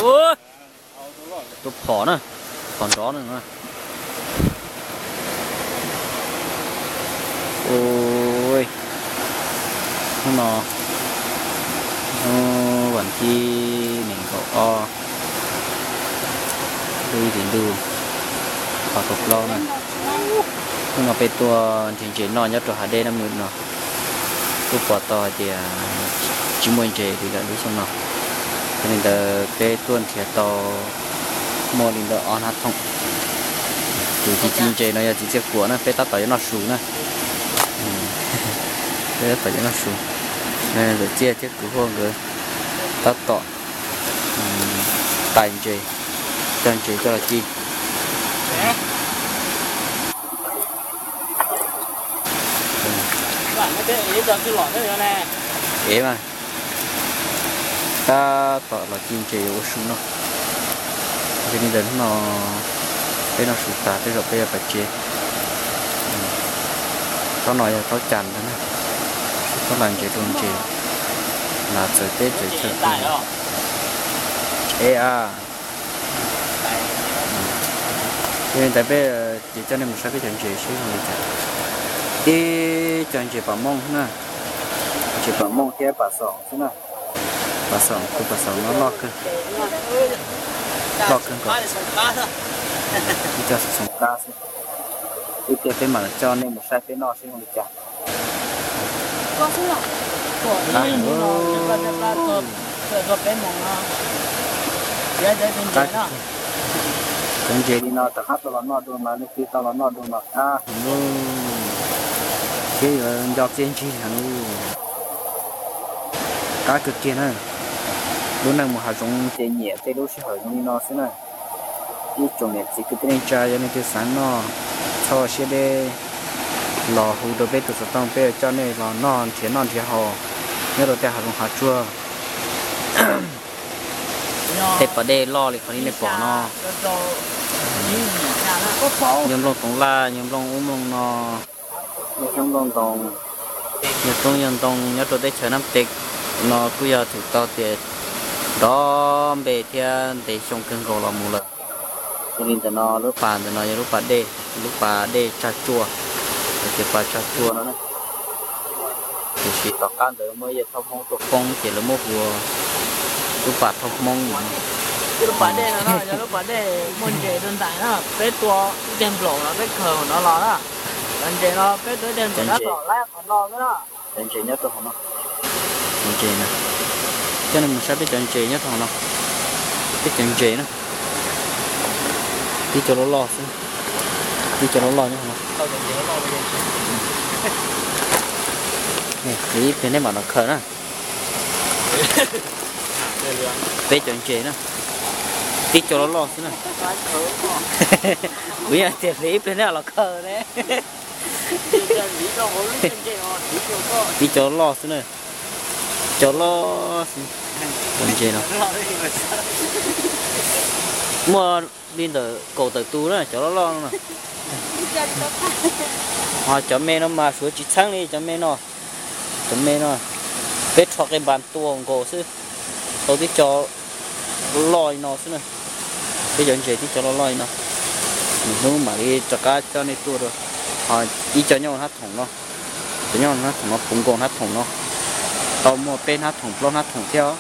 Ua, tua phom na, phom nrov na. Ua, hnub no, hnub vas thib nees nkaum ob, lub ib hlis ntuj, ob txhiab plaub na. Hnub no peb tuaj nrhiav ntses noj nyob rau hav dej Naj Mws no, kuj pom tau hais tias tsis muaj ntses li lawm lub xyoo no. Yog li ntawd peb tuaj nrhiav tau muaj li ntawm ob hnab thoom. Tus ci ci ntses no yog txiv Txiaj Kuam na, peb tab tom yuav noj su na. Peb tab tom yuav noj su. Ntxawm Txiaj thiab Kwv Huaj nkawd tab tom tais ntses, cog ntses coj los ci. Ev mas, tab tom los ci ntses yuav ua su noj. Yog li ntawd hnub no peb noj su tas tej zaum peb yuav pais tsev. Tsob no yog tsob cas ntag na, tsob lam ntses rau ntses, lam txawm teb txawm chaw. Ev a. Yog li ntawd peb ces coj nej mus saib peb cov ntses seb zoo li cas. Ib co ntses pam mooj na, ntses pam mooj thiab pam xoom xwb na. Pam xoom, tus pam xoom no loj kawg, loj kawg nkaus. Ib co xoom qab xwb. Ib pliag peb mam coj nej mus saib peb noj seb zoo li cas. Qab heev. Cov ntses li no rov qab tau los noj dua mas leej twg tau los noj dua mas qab heev. Thiab yuav nco txiaj ntsig heev. Qab kawg kiag na. Lub neej mus hav zoov ces nyiam tej lub sij hawm zoo li no xwb na. Ib tsoom niam txiv kwv tij neej tsa yog leej twg xav noj, txhob ua siab deb, los hu rau peb tus xov tooj, peb yuav coj nej los noj nrhiav noj nrhiav haus nyob rau tej hav zoov hav tsuag. Tej pas dej loj li qhov nej pom no, Nyob Nplooj Toov Laj, Nyob Nplooj ub Nplooj no, Nyob Xyoob Nplooj Ntoo, Nyob Roob Nyob Ntoo nyob rau teb chaws Nam Teb no kuj yog thwm tau tias nrov npe thiab ntev xyoo kawg nkaus los mus lawm. Yog li ntawm no lub pas ntawm no yog lub pas dej, lub pas dej Tsag Tsuas, tias pas Tsag Tsuas no na. Tiam sis tom qab ntawd muaj ib yam thauj Hmoob tuaj poob ces lawv muab hu ua lub pas thauj Hmoob no. Lub pas dej no yog lub pas dej muaj ntses rau ntais na, peb tua ib teg nplaum no peb khaws no los na. Cov ntses no peb tua ib teg nplaum tab tom laib qhov no xwb na. Cov ntses nyob rau hauv no. Cov ntses na. Coj nej mus saib peb cov ntses nyob rau hauv no. Peb cov ntses na. Tib co loj loj xwb. Tib co loj loj nyob hauv no. Hliv ib pliag nej mam los khaws na. Peb cov ntses na. Tib co loj loj xwb na. Kuv yeej tias hliv ib pliag nej los khaws ne. Tib co loj xwb na. Co loj xwb. Cov ntses no muaj li ntawm kaum tawm tus na, cov loj loj no. Ho cov me no mas suav tsis txheeb li cov me no. Cov me no peb rho qe npas tua nkaus xwb, tau tib co loj li no xwb na. Peb cov ntses tib co loj loj li no. Hnub mam li rov qab coj nej tuaj dua. Ho ib co nyob hnab thoom no, cov nyob hnab thoom no puv nkaus hnab thoom no, tau muaj peb hnab thoom plaub hnab thoom thiab os.